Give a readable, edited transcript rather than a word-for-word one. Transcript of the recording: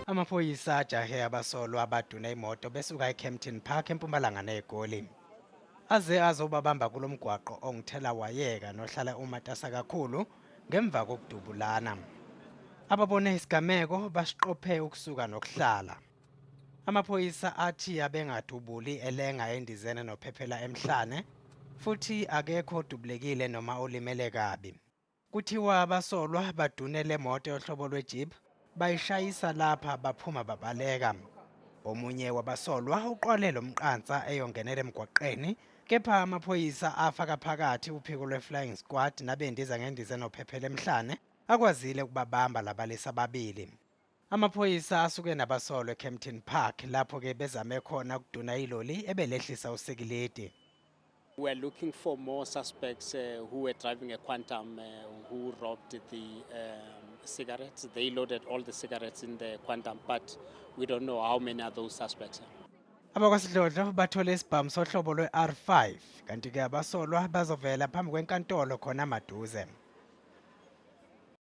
Amaphoyisa ajahe abasolwa abaduna imoto besuka eKempton Park eMpumalanga neGoli. Aze azobabamba kulo mgwaqo ongithela wayeka nohlala umatasa kakhulu ngemva kokudubulana. Ababone isigameko basiqophe ukusuka nokuhlala. Amaphoyisa athi abengadubuli elenga endizeni nophephela emhlane futhi akekho odubulekile noma olimele kabi. Kuthiwa abasolwa badune le moto yohlobo lwe-Jeep bayishayisa lapha baphuma babaleka. Omunye wabasolwa uqwale lo mqansa eyongenela emgwaqeni kepha amaphoyisa afaka phakathi uphiko lwe-Flying Squad nabendiza ngendiza enophephela emhlane akwazile ukubabamba labalisa ababili. Amaphoyisa asuke nabasolwa eKempton Park lapho-ke bezame khona ukuduna iloli ebelehlisa usikilidi. We are looking for more suspects who were driving a Quantum who robbed the cigarettes. They loaded all the cigarettes in the Quantum, but we don't know how many are those suspects. Abakwasidlodlo bathole isibhamu sohlobo lwe-R5 kanti-ke abasolwa bazovela phambi kwenkantolo khona maduze.